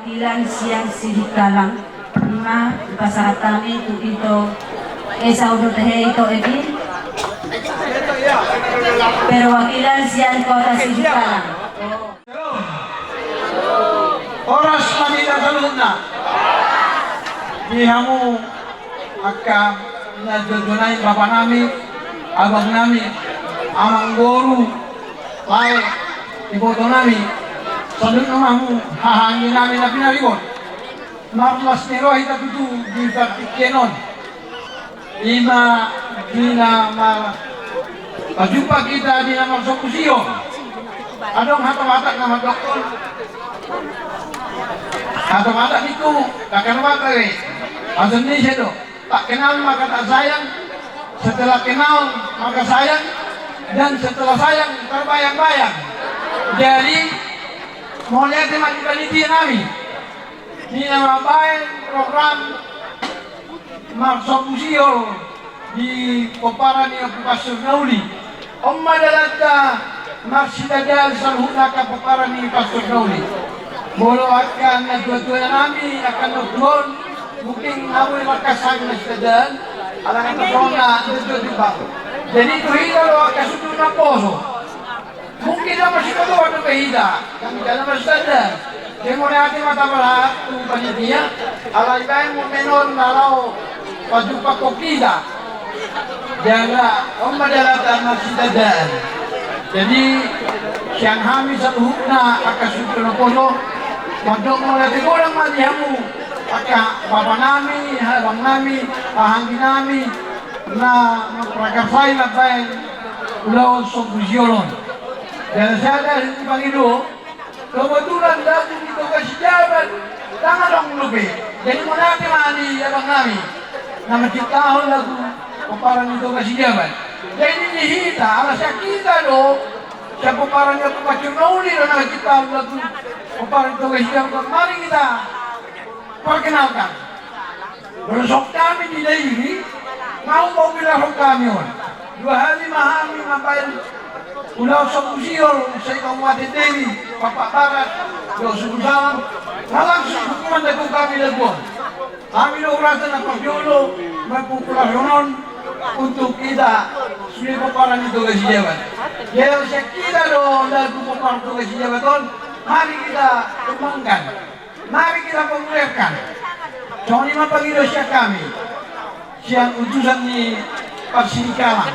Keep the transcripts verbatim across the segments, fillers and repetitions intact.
Perwakilan sian Sidikalang, ima dipasahat hami tu Ito Esau dohot Ito Ekin, perwakilan sian kota Sidikalang. Horas ma di hita saluhutna. Di hamu angka na jotjot nami, bapa nami, abang nami, amang boru, lae, iboto nami, saluhutna ma hamu hahaanggi nami na pinaribot. Marlas ni roha hita tutu di partingkian on. Ima di na mar-, marjumpa hita di na marsombu sihol. Adong hata Batak na mandokkon. Hata Batak itu, tak kena mata, eh. Asal ni sedo. Tak kenal maka tak sayang, setelah kenal maka sayang, dan setelah sayang terbayang-bayang. Jadi, mauliate ma di panitia nami, di na mambaen program marsombu sihol di pomparan ni Ompu Pastor Nauli. On ma dalanta marsitandaan saluhutna angka pomparan ni Pastor Nauli. Molo angka na tuatua nami, angka na tuatua on, mungkin hamu na mangkasangi marsitandaan, ala na songon na tuatua di bang. Jadi tu hita do angka sundut na poso. Mungkin na masih ketua do pe hita, kan jala marsitandaan. Dia mau nanti mata berat, tu panitia, alai baen mau menon, na laho pajumpang hita. Jala, on ma dalanta marsitandaan. Jadi, sian hami saluhutna angka sundut na poso, mandok mauliate godang ma di hamu, angka bapa nami, abang nami, hahaanggi nami, na mamprakarsai mambaen ulaon sombu sihol on. Jala sada di pangido, kebetulan lagu di Toga Sijabat, ndang adong dope. Jadi mauliate ma di abang nami na manciptahon lagu pomparan ni Toga Sijabat. Jadi di hita, ala sian hita do, sian pomparan ni Ompu Pastor Nauli do na manciptahon lagu pomparan ni Toga Sijabat. Mari hita perkenalkan. Molo songon hami di Dairi, mau bau bilang hami on. Dua hali ma hami mambaen ulaon sombu sihol, sai Kabupaten Dairi, Pakpak Barat, dohot Sumur Salam, na langsung hukuman dapot hami lagu on. Hami do hurasa na parjolo, mampopularhon on, untuk hita sude pomparan ni Toga Sijabat. Jadi sian hita do lagu pomparan Toga Sijabat on, mari hita kembangkan. Mari hita populerkan. Songon i ma pangido sian hami, sian utusan ni Parsidikalang.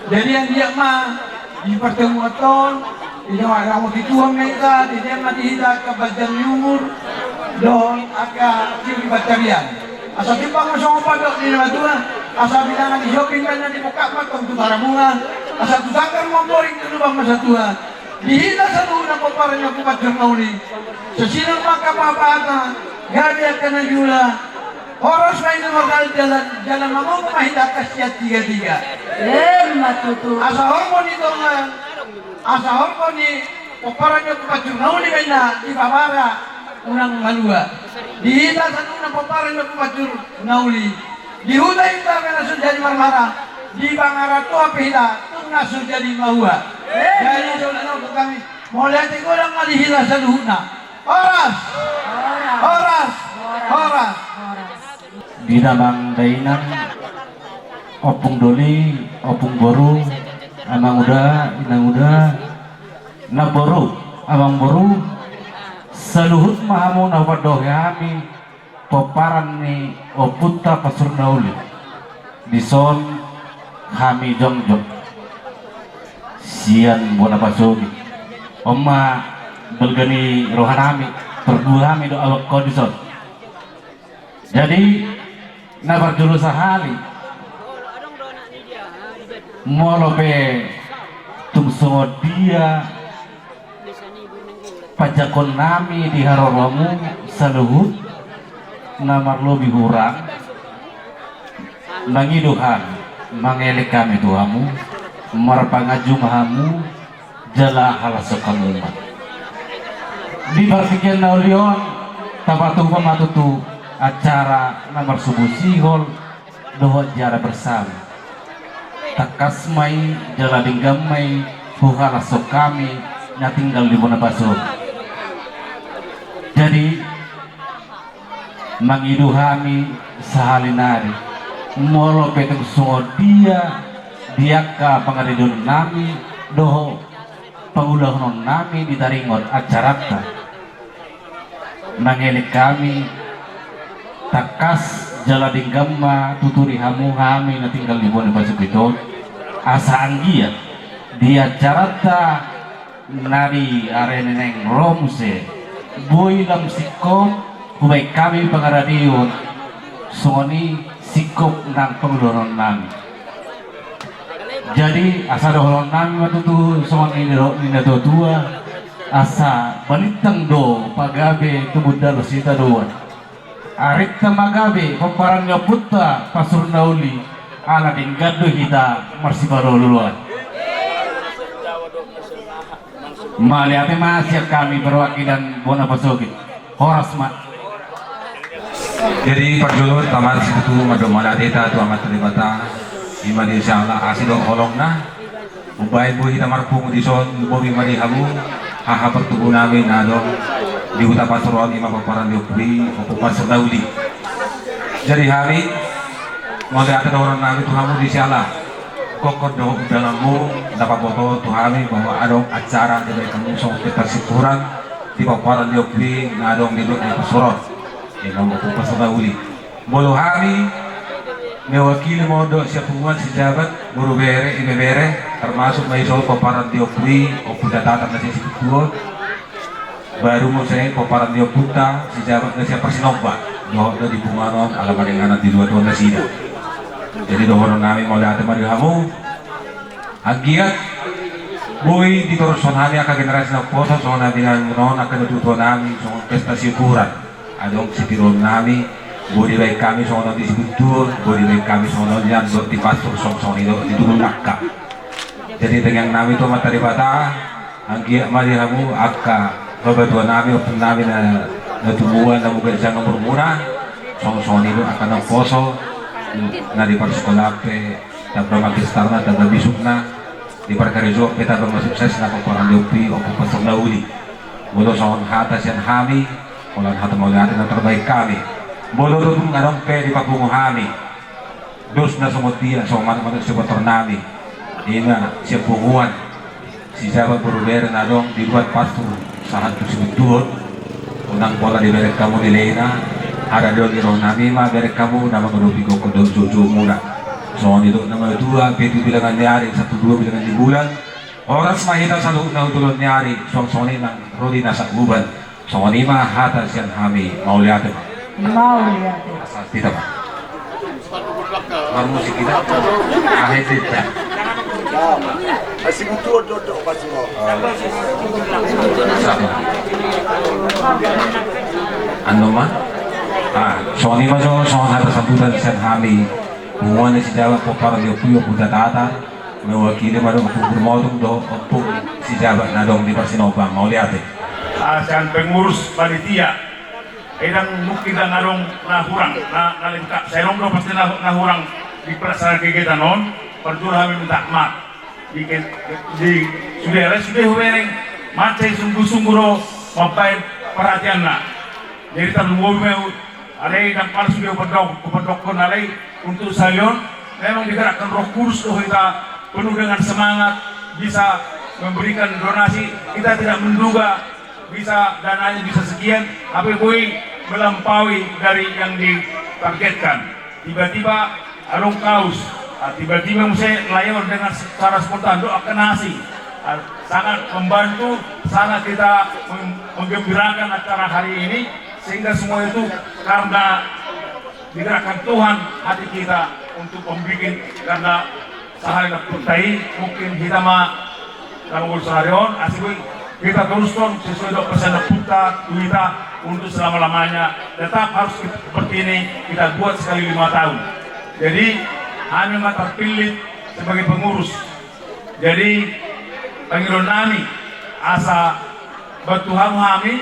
Jadi anggiat ma di pertemuan on, di na ramoti Tuhan ma hita, di dia ma di hita angka panjang ni umur dohot angka tingki pansarian. Asa timbang ma songon pandok ni na matua, asa binanga ni sioping ma na di bongkak ma tong tu Tarabunga, asa tu sanggar ma boring tu lubang ma satua. Di hita saluhutna pomparan ni Ompu Pastor Nauli, sasina ma angka pahapahata, gabe angka na jala, horas ma hita mardalan-dalan, jala mamomo ma hita angka sian tigatiga. Emma tutu. Asa horbo ni tonga, asa horbo ni pomparan ni Ompu Pastor Nauli ma inna dipabara unang malua. Di hita saluhutna pomparan ni Ompu Pastor Nauli. Di huta hita pe na so jadi marmara, di pangarantoan pe hita tung na so jadi maua. Jadi songon i ma hami, mauliate godang ma di hita saluhutna. Horas! Horas! Horas! Di damang dainang, ompung doli, ompung boru, amanguda, inanguda, namboru, amangboru, saluhut ma hamu na hupandohi hami, pomparan ni ompunta Pastor Nauli. Dison hami jongjong sian bona pasomi. On ma balga ni rohanami, parbue hami do awak on dison. Jadi na parjolo sahali, molo pe tung songon dia panjangkon nami di haroromu saluhut na marlobi hurang, mangido hami, mangelek hami tu hamu, marpanganju ma hamu, jala halashon hamu ma. Di partingkian na uli on, tapatupa ma tutu acara na marsombu sihol dohot ziarah bersama. Tangkas ma i jala denggan ma i huhalashon hami na tinggal di bona pasomi. Jadi Mangido hami sahali nari, molo pe tung songon dia di angka pangadiloon nami dohot pangulahonon nami di taringot acaranta. Mangelek hami tangkas jala denggan ma tuturi hamu hami na tinggal di Bona Pasogit on, asa anggiat di acaranta na di ari ni naeng ro muse boi lam singkop hubaen hami pangaradion songon i singkop nang pangulahonon nami. Jadi asa dohonon nami ma tutu songon nidok ni natuatua, asa balintang do pagabe tu bondalos hita doan. Arinta ma gabe pomparan ni ompunta Pasur na Uli, ala denggan do hita marsipaolooloan. Mauliate ma sian hami perwakilan Bona Pasogit. Horas ma. Jadi parjolo tama sikutu mandok mauliate hita tu Amanta Debata, i ma di siala asi dohot holongna. Umbaen boi hita marpungu dison, lumobi ma di hamu haha partubu nami na adong di huta Pasur on, i ma pomparan ni ompu i, Ompu Pasur na Uli. Jadi hami mauliate dohonon nami tu hamu di siala gokhon dohot undanganmu na paboto tu hami bahwa adong acara dibaen hamu songon pesta syukuran di pomparan ni ompu i na adong di Bona Pasur on, i ma Ompu Pasur na Uli. Molo hami mewakili ma on dohot sian punguan, sijabat, boru, bere, ibebere, termasuk ma i songon pomparan ni ompu i, Ompu Datatar na sian Sikutu on, baru muse pomparan ni ompunta sijabat na sian Parsinomba, dohot do di punguan on ala maringanan di dua tuan nasida. Jadi dohonon nami mauliate ma di hamu. Anggiat boi ditorus hami angka generasi na poso songon na binangun on angka natuatua nami songon pesta syukuran. Adong sitiruon nami, boi dibaen hami songon on di Sikutu on, boi dibaen hami songon on di Pasur, songon i do di tubu nangka. Jadi tangiang nami tu Amanta Debata, anggiat ma di hamu angka babatua nami, ompung nami na, na tumuan na muga dijangka umurmuna, songon, songon i do angka na poso na di parsikolaan pe tamba magisterna, tamba bisukna, di parkarejoan pe tamba ma suksesna pomparan ni ompu i, Ompu Pasur na Uli. Molo songon hata sian hami, molo hata mauliate na tarbahen hami. Molo tung adong pe dipapungu hami dos na songon dia, songon manuk-manuk sibotor nami, i ma sian punguan, sijabat, boru, bere na adong di luat Pasur sahat tu Sikutu on, unang pola dibereng hamu nilainya. Haroro ni roha nami ma bereng hamu na mangadopi gokhon dohot joujoumuna. Songon nidok na matua, pitu bilangan ni ari, sampulu dua bilangan ni bulan. Horas ma hita saluhutna tu joloan ni ari, suang songon i nang ro di na saguban. Songon i ma hata sian hami, mauliate ma. Mauliate. Asa hita ma. Marmusik hita. Ahe hita. Asi butuh dodok pasuo. Sama. Anu ma. Ah, songon i ma jo, songon hata sambutan sian hami. Punguan ni sijabat pomparan ni ompu i, Ompu Datatar. Mewakili ma dohot Ompu Burmotung dohot Ompu sijabat na adong di Parsinomba, mauliate. Ah, sian pengurus panitia, ndang mungkin ndang adong na hurang, na, na lengkap. Sai adong do pasti na, na hurang di pelaksanaan kegiatan on, parjolo hami minta maaf. Di, di, sude, alai sude hubereng, mansai sungguh-sungguh do mambaen perhatianna. Jadi tarlumobi ma i, alai ndang palsu do hupandok, hupandokkon, alai untuk sahali on memang digerakkan Roh Kudus do hita penuh dengan semangat bisa memberikan donasi. Kita tidak menduga bisa dananya bisa sekian, tapi boi melampaui dari yang ditargetkan. Tiba-tiba adong kaos, ah, tiba-tiba muse layon dengan secara spontan do angka nasi. Ah, sangat membantu, sangat kita mem-, menggembirakan acara hari ini, sehingga semua itu karena digerakkan Tuhan hati kita untuk membuat, karena sahali na punta i mungkin hita ma na mangolu sahali on, asi boi hita toruskon sesuai dohot pesan na punta tu hita untuk selama-lamanya tetap harus seperti ini kita buat sekali lima tahun. Jadi hami ma terpilih sebagai pengurus. Jadi pangidoan nami asa bantu hamu hami,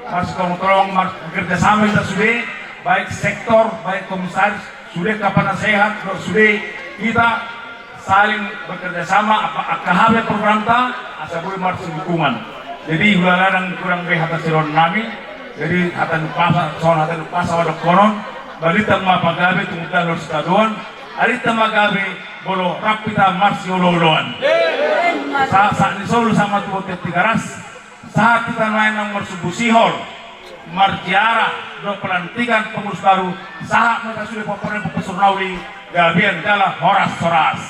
marsitorong-torong, mar-, bekerja sama kita sude, baik sektor, baik komisaris, sude angka penasehat, sude kita saling bekerja sama, apa, angka hape programta, asa boi marsidukungan. Jadi hulala ndang kurang be hata siroha nami, Jadi hata ni umpasa, songon hata ni umpasa ma dohonon, balintang ma pagabe, tumundalhon sitadoan, alintang ma gabe, molo rap hita marsiolooloan. Sa, sahat ni solu sahat ma tu bontean Tigaras, sahat hita nuaeng naung marsumbu sihol, marziarah, dohot pelantikan pengurus baru, sahat ma hita sude pomparan ni Ompu Pastur na uli, gabean jala horas-horas.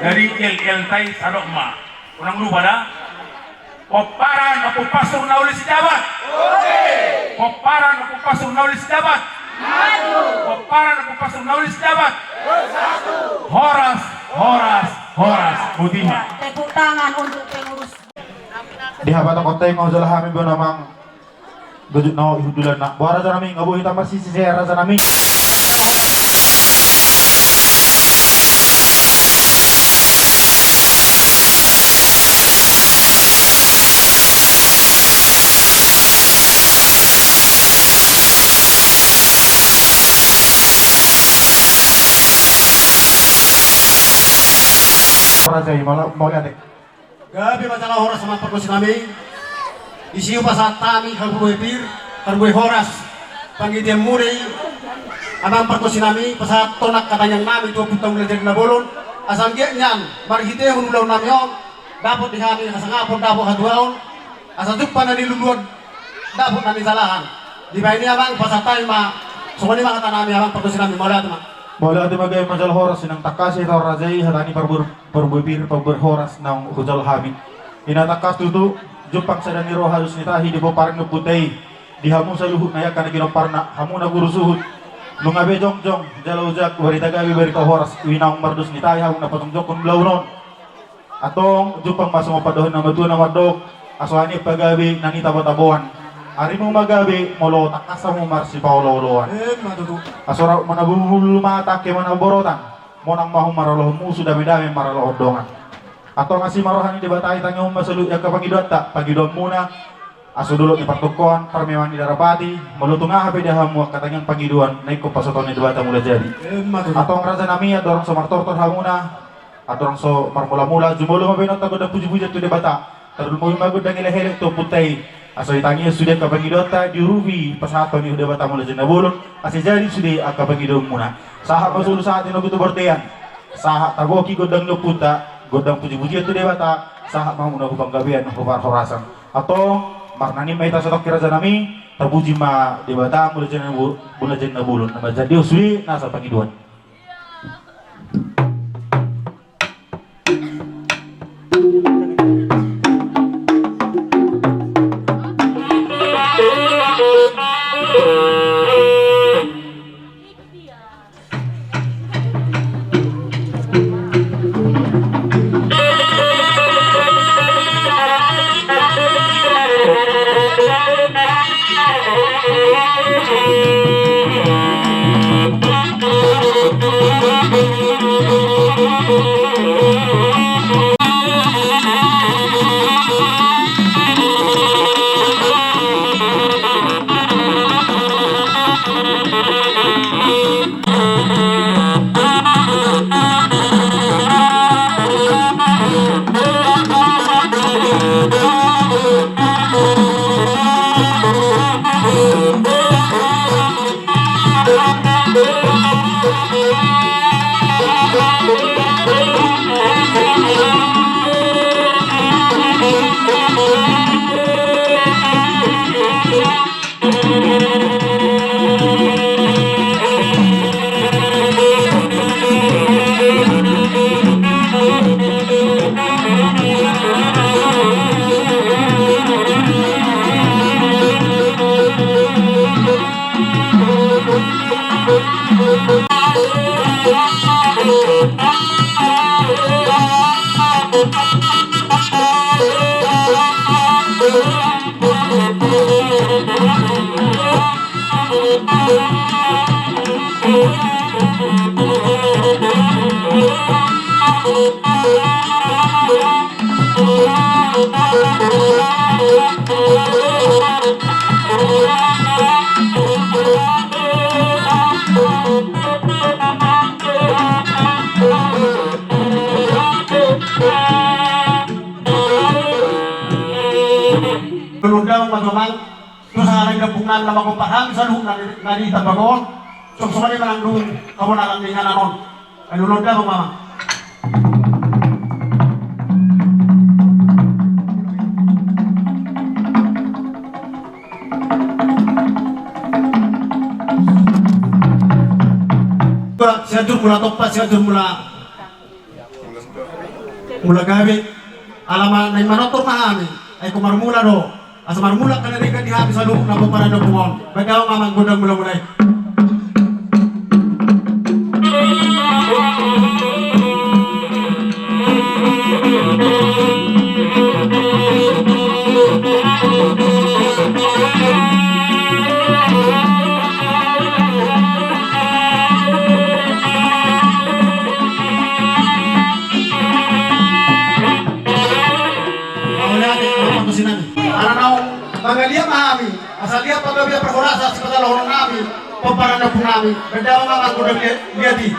Jadi yel-yel ta i sadok ma. Unang lupa da. Pomparan Ompu Pastur na uli Sijabat. Pomparan Ompu Pastur na uli Sijabat. Pomparan Ompu Pastur na uli Sijabat. Horas, horas, horas. Boti ma. Tepuk tangan untuk pengurus. Di hapatokon ta i nga jala hami bona mang. Gojut na i hundulanna. Boha raja nami, nga boi hita marsisise raja nami. Raja i, mauliate, mauliate. Gabe ma jala horas amang pargonsi nami. Disi hupasahat hami harbue pir, harbue horas. Pangidoanmuna i amang pargonsi nami, pasahat tona angka tangiang nami tu Ompunta Mulajadi Nabolon. Asa anggiat nian marhitehon ulaon nami on, dapot di hami hasangapon, dapot hatuaon. Asa jumpang na niluluan, dapot na nijalahan. Dibaen i amang, pasahat hami ma. Songon i ma hata nami amang pargonsi nami, mauliate ma. Mauliate ma, gabe ma jala horas. Inang tangkas i tu raja i hata ni parbue, parbue pir, parbue horas naung hujalo hami. Inang tangkas tutu, jumpang sada ni roha dos ni tahi di pomparan ni ompunta i. Di hamu saluhutna angka na ginomparna, hamu na guru suhut. Nunga be jongjong jala ojak, barita gabe, barita horas, i naung mardos ni tahi hamu na pajongjongkon ulaon on. Antong jumpang ma songon pandohan ni natuatua na mandok, asa nian pagabe na nitabo-taboan. Arimu ma gabe molo tangkas hamu marsipaolo-oloan. Emma tutu. Asa rap ma na bulbul, mata angke manang borotan, monang ma hamu maralohon musu, dame-dame maralohon dongan. Antong asi ma roha ni Debata, itangihon ma saluhut angka pangidoanta, pangidoanmuna. Aso dolok ni partungkoan, parmeaman ni darapati, molo tung aha pe di hamu angka tangiang pangidoan na ingkon pasahaton ni Debata Mulajadi. Emma tutu. Antong raja nami, andorang so martortor hamuna, andorang so marmula-mula, jumolo ma baenonta gondang puji-pujian tu Debata. Tarlumobi ma gondang elek-elek tu ompunta i. Asa itangihon sude angka pangidoanta, diurupi pasahaton ni Debata Mulajadi Nabolon, asa jadi sude angka pangidoanmuna. Sahat ma solu sahat ni nogu tu bortean. Sahat taboki gondang ni ompunta, gondang puji-pujian tu Debata, sahat ma muna tu panggabean, tu parhorasan. Antong, marnani ma hita satongkin raja nami, tapuji ma Debata Mulajadi Nabu-, Mulajadi Nabolon, na manjadihon sude nasa pangidoan. Belum daun, Mas Omang. Terus ada lagi Pungan nama ko paham saluhut na di tambagon. Song songon i manang dung kabonaran ni inganan on. Aduh, londa ko mama. Sianjur mula tompa, sianjur mula, mula gabe. Alama na i manortor ma hami. Ai ko marmula do. Asa marmula kan na denggan di hami saluhut na pomparan ni ompung on. Baen damang ma gondang mula-mula i. Mauliate, Bapak Tusinami. Ala naung mangalia ma hami, asa liat pagabean parhorasan sipatalohonon nami, pomparan ni ompung nami, baen damang ma gondang liat i.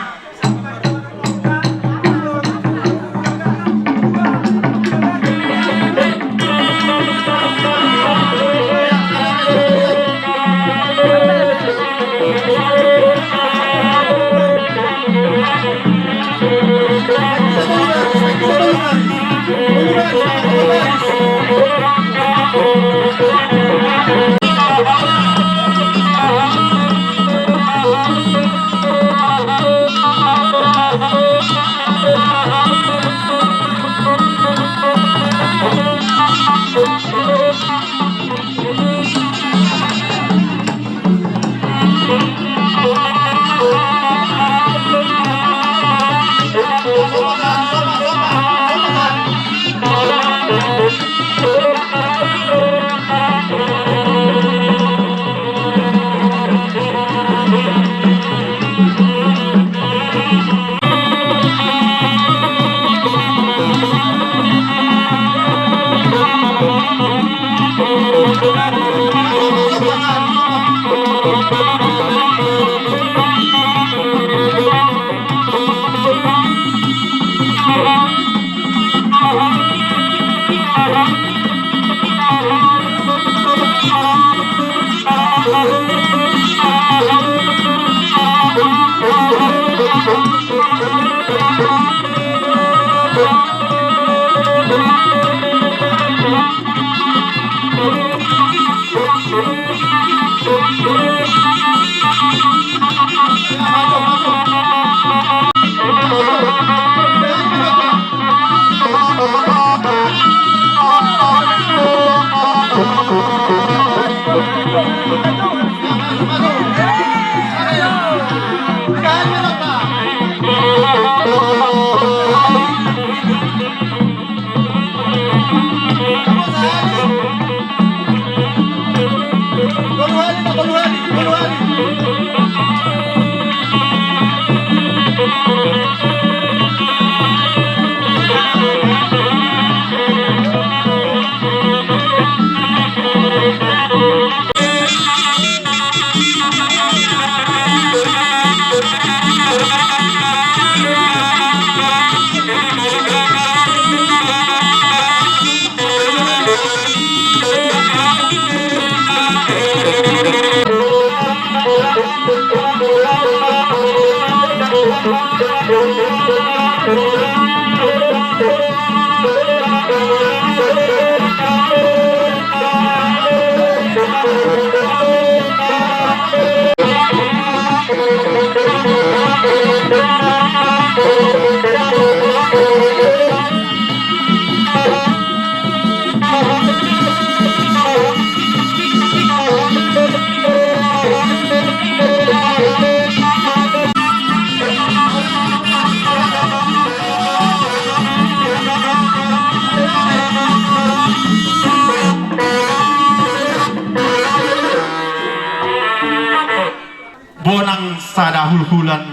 Bonang sada hulhulan,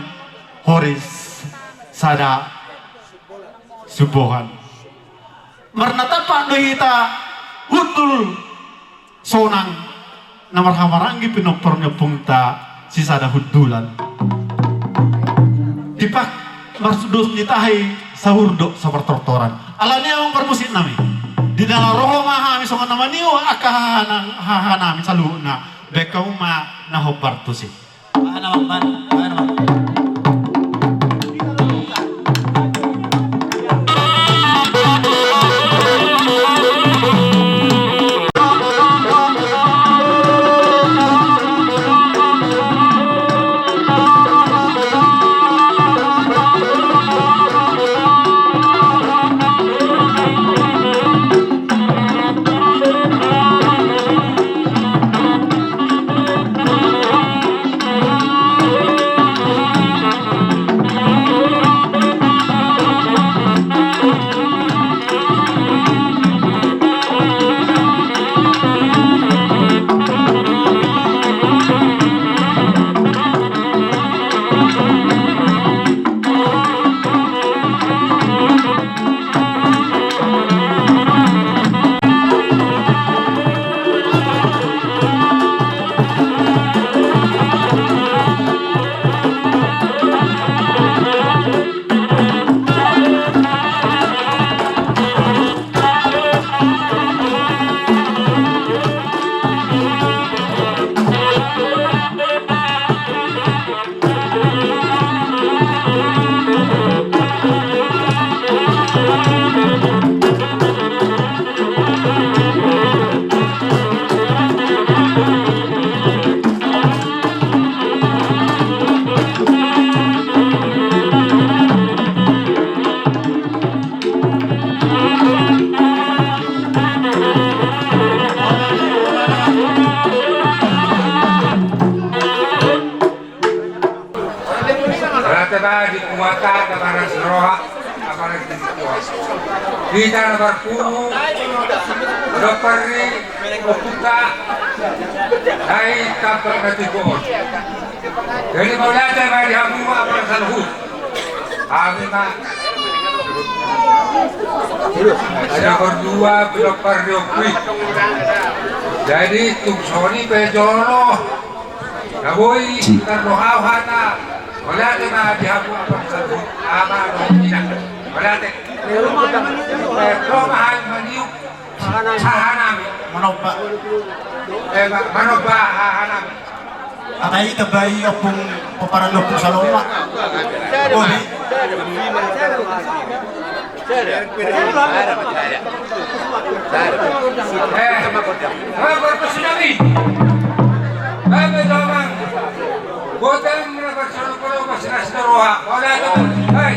horis sada subohan. Marnatampak do hita hundul sonang na marhahamaranggi pinompar ni ompungta sisada hundulan. Tipak marsudos ni tahi saurdot sapartortoran. Alani i amang parmusik nami, di na laho roha ma hami songon na maniop angka haha nami, haha nami saluhutna. Baen hamu ma na hombar tusi. Aha na mambaen, aha na mambaen. Rata ba di kuata na baras roha, apalagi di kuasa. Hita na marpungu, dompar ni ompunta, nai tampak na tiboon. Jadi mauliate ma di hamu, apalagi saluhut. Hami ma. Nomor dua, dompar ni ompu i. Jadi tung soni pe jolo. Na boi tardohahana. Mauliate ma di hamu, apalagi saluhut, ama dohot ina. Mauliate. Eh, ro ma hami maniuk. Sahanami. Manomba. Eh, ma-, manomba hahanami. Atai tambai ompung pomparan ni Ompung Salomo. Boi. Eh, ma parpusinami. Baba Tomang. Botem na parsalo polo masina sina roha. Bola to. Hei.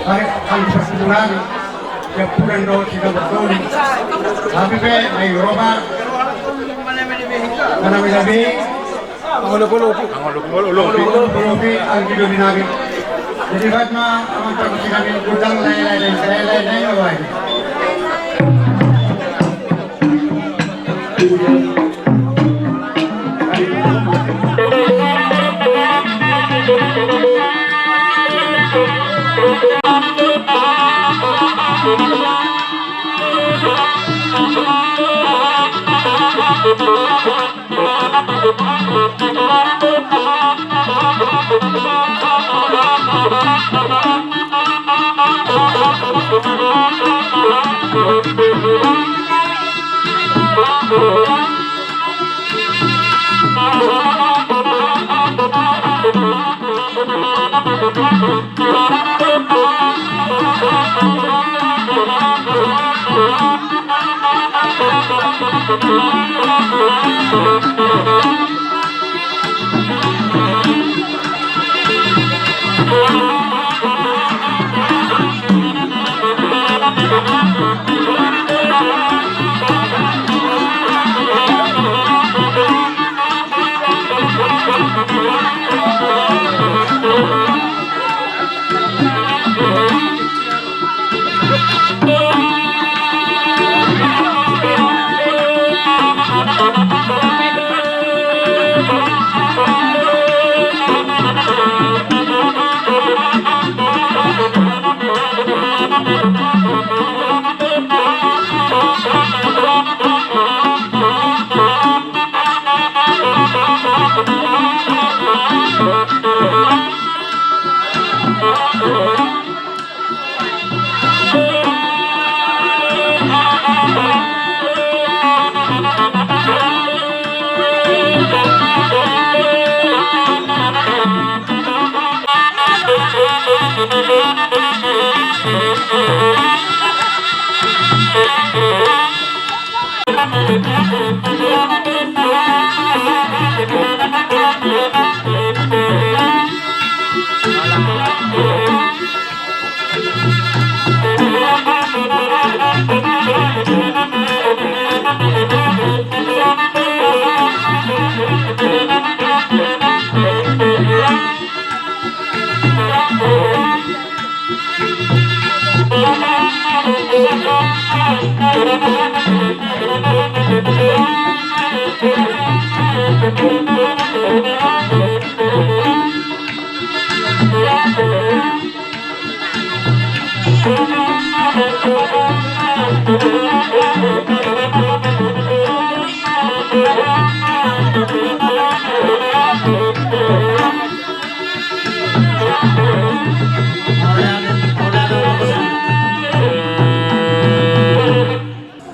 Baik, kami perkebunan, ya, bulan dohot kita bertemu. Tapi pe, ayo, Roma. Mana beda be? Angolo-olopi. Angolo-olopi, anggi do di nami. Jadi, baik ma, amang pargonsi nami, godang, lae, lae, lae, lae, lae, lae, lae.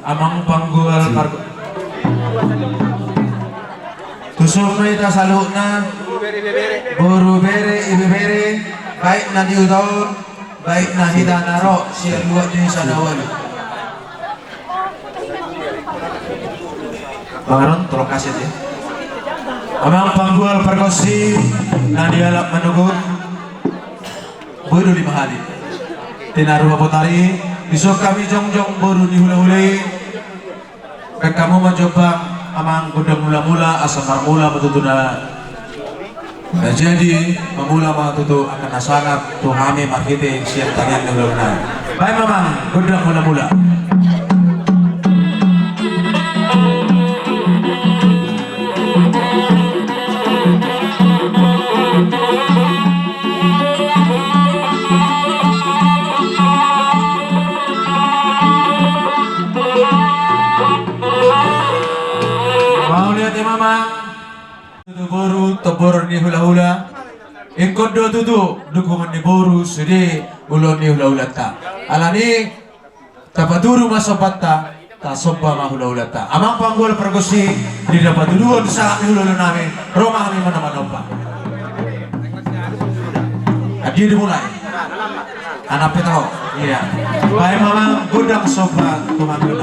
Amang panggual pargonsi. Tuson ma hita saluhutna, boru, bere, ibebere, baik na di huta on, baik na hita na ro sian luat ni sada ualu. Panganon, tolong kasih ya. Amang panggual pargonsi na dialap manogot. Boi do lima hali. Tena rua botari, dison hami jongjong boru ni hulahula i. Baen hamu ma jombang, amang, gondang mulamula, asa marmula ma tutu na, na jadi, marmula ma tutu angka na sangap tu hami marhite sian tangiang ni hulahula nami. Baen ma, amang, gondang mulamula. Mauliate ma, amang. Tutu boru, tomboron ni hulahula. Ingkon do tutu dukungan ni boru sude ulaon ni hulahulanta. Alani i, tapatudu ma sombanta, tasomba ma hulahulanta. Amang panggual pargonsi, di na patuduhon sangap ni hulahula nami, ro ma hami manomba. Adi dimulai. Anak peta ho. Iya. Baen ma, amang, gondang somba tu hami.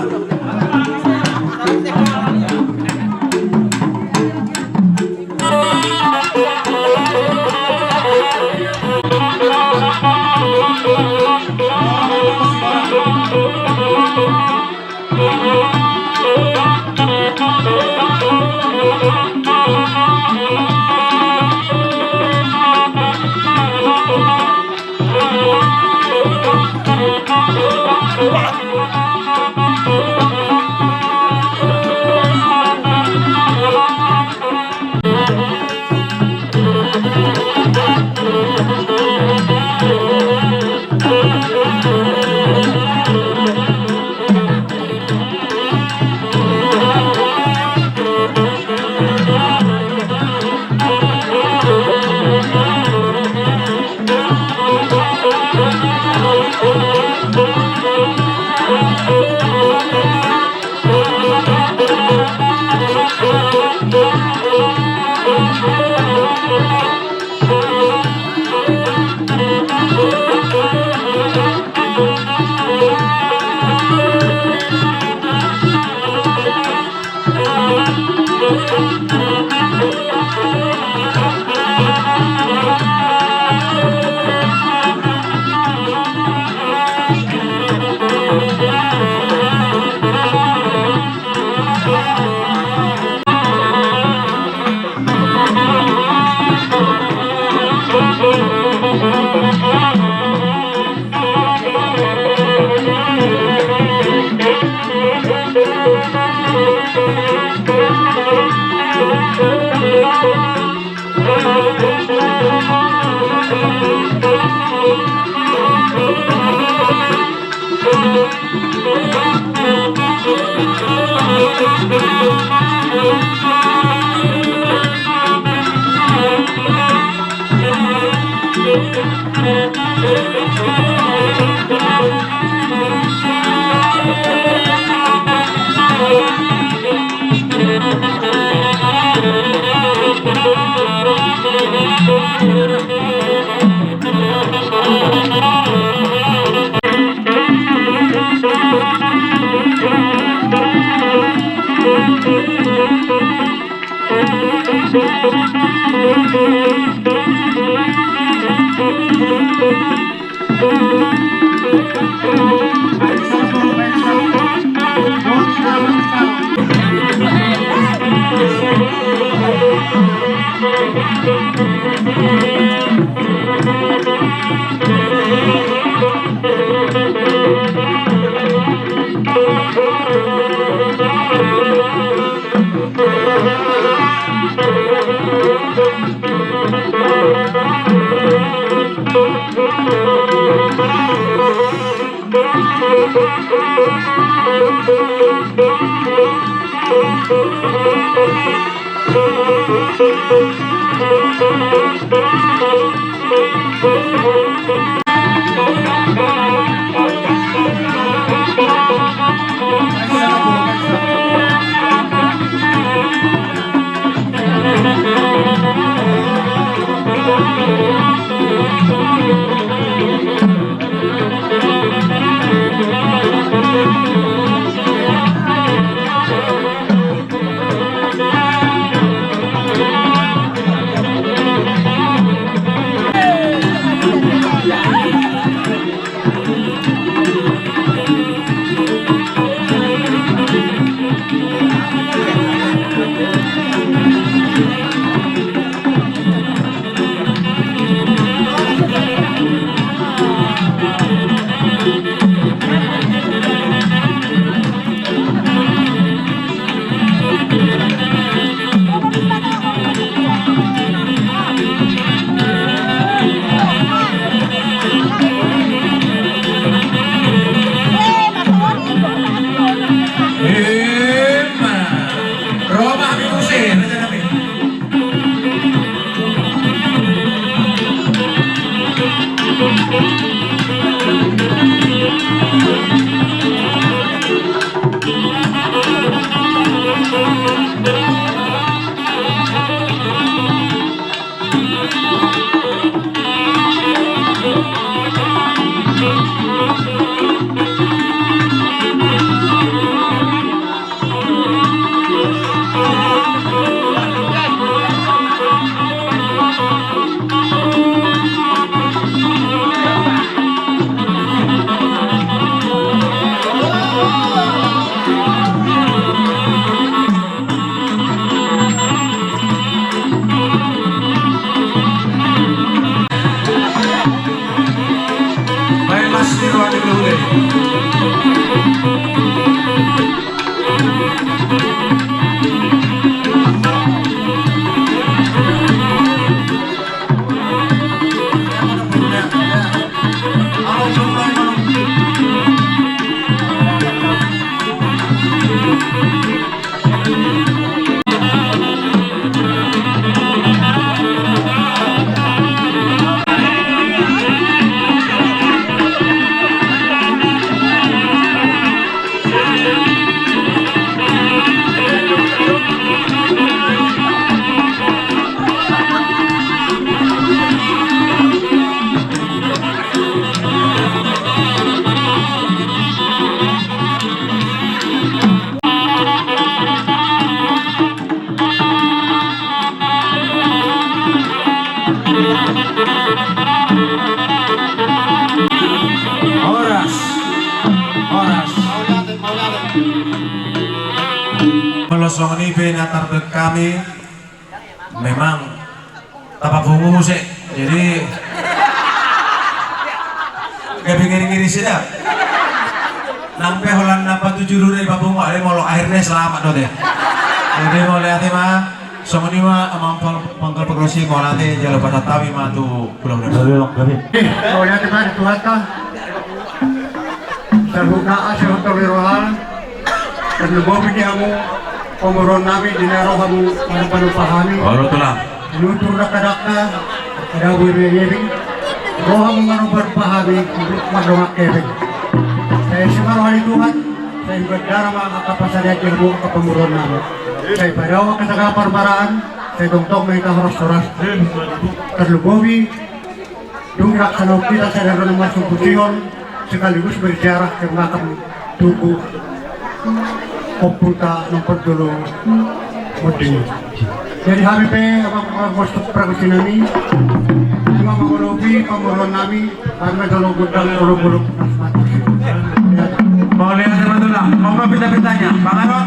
Emma. Roma hami muse, raja nami. Songon i pe na tarbaen hami, memang tapapungu muse. Jadi gabe ngiri-ngiri sida. Nang pe holan na patuju do dipapungu, ale molo akhirna selamat do te. Jadi mauliate ma, songon i ma amang pang-, pangkal pangkal si mauliate jala pasahat hami ma tu Pulau Dara. Gabe, Bang, gabe. Eh, mauliate ma di Tuhanta. Saluhutna asa hutong ni roha, tarlumobi di hamu pamoruon nami di na ro hamu manumpa-numpa hami. Olo, Tulang. Nutur dakdanak, adabu ibebeng, ro hamu manumpa-numpa hami mardongan hepeng. Sai asi ma roha ni Tuhan, sai hubandara ma angka pasarian di hamu angka pamoruon nami. Sai padao angka sangkap parmaraan, sai tongtong ma hita horas-horas. Tarlumobi dung dilaksanakan hita sadari on marsumputihon sekaligus berziarah ke makam tubuh ompunta Ompu Dolo Monding. Jadi hami pe, amang, amang, pargonsi nami, memang mangolopi pamoruon nami, hami ma jolo gondang, jolo golok. Mauliate ma, Tulang. Mauliate ma, pita-pitanya. Bang Aron.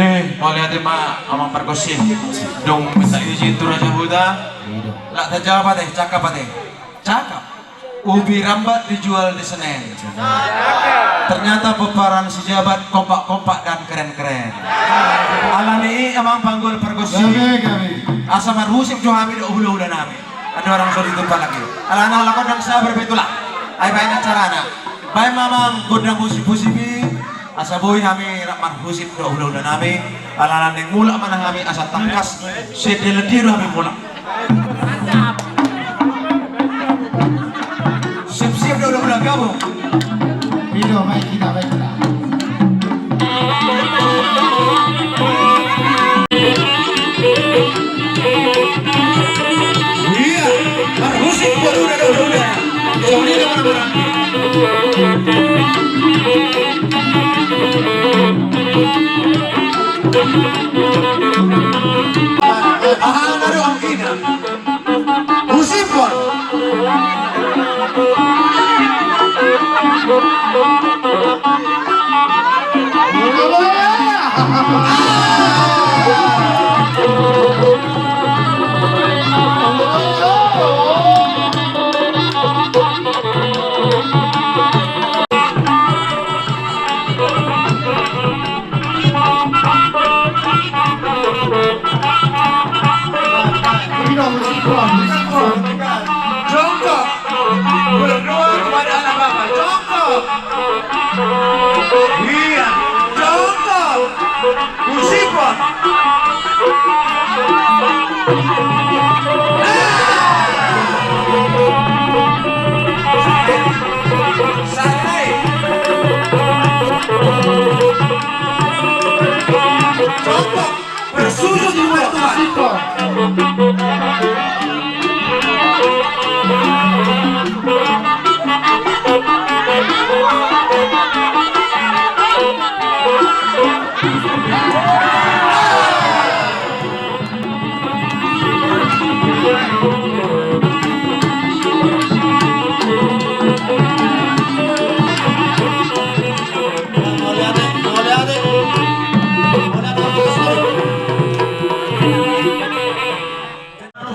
Eh, mauliate ma amang pargonsi. Dung minta izin tu raja huta. Lak tajabat eh, cakap ate. Cakap. Ubi rambat dijual di Senen. Ternyata pomparan si jabat kompak-kompak dan keren-keren. Alani i amang panggul pargonsi. Gabe, gabe. Asa marhusip jo hami dohot hula-hula nami. Andorang so ditupa lagi. Alana lakon dang sabar betulan. Ai baen acarana. Baen ma amang gondang husip-husip i. Asa boi hami rap marhusip dohot hula-hula nami. Alana naeng mulak ma hami asa tangkas. Sedelan dia do hami mulak. Siap-siap dohot hula-hula gabung. Ido, baik kita, baik kita. Iya, marhusip dohot hula-hula. Songon i do. Aha na do angkina? Husipon. Jongkok. Berdoa kepada anak Bapa. Jongkok. Iya. Jongkok. Husipon. Santai. Jongkok. Bersujud di muka Tuhan.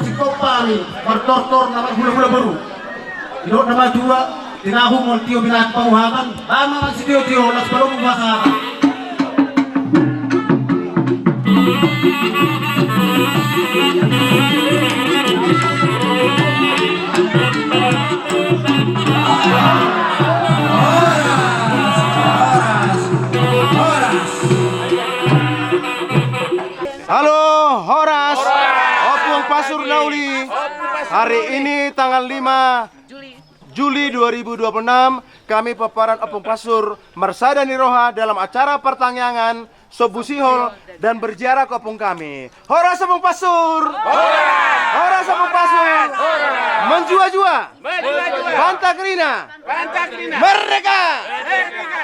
Singkop hami martortor na marhulahula boru. Didok na matua, tinahu molo tio binatang panguhapan, bama mansitiotio las palomu bahasa. Horas, horas, horas. Halo, horas. Horas. Ompung Pasur na uli. Ompung Pasur na uli. Hari ini tanggal lima Juli dua ribu dua puluh enam, kami pomparan Ompung Pasur marsada ni roha dalam acara partangiangan, sombu sihol dan berziarah ke ompung kami. Horas Ompung Pasur. Horas. Horas Ompung Pasur. Horas. Manjua-jua. Manjua-jua. Banta Kerina. Banta Kerina. Merdeka. Merdeka.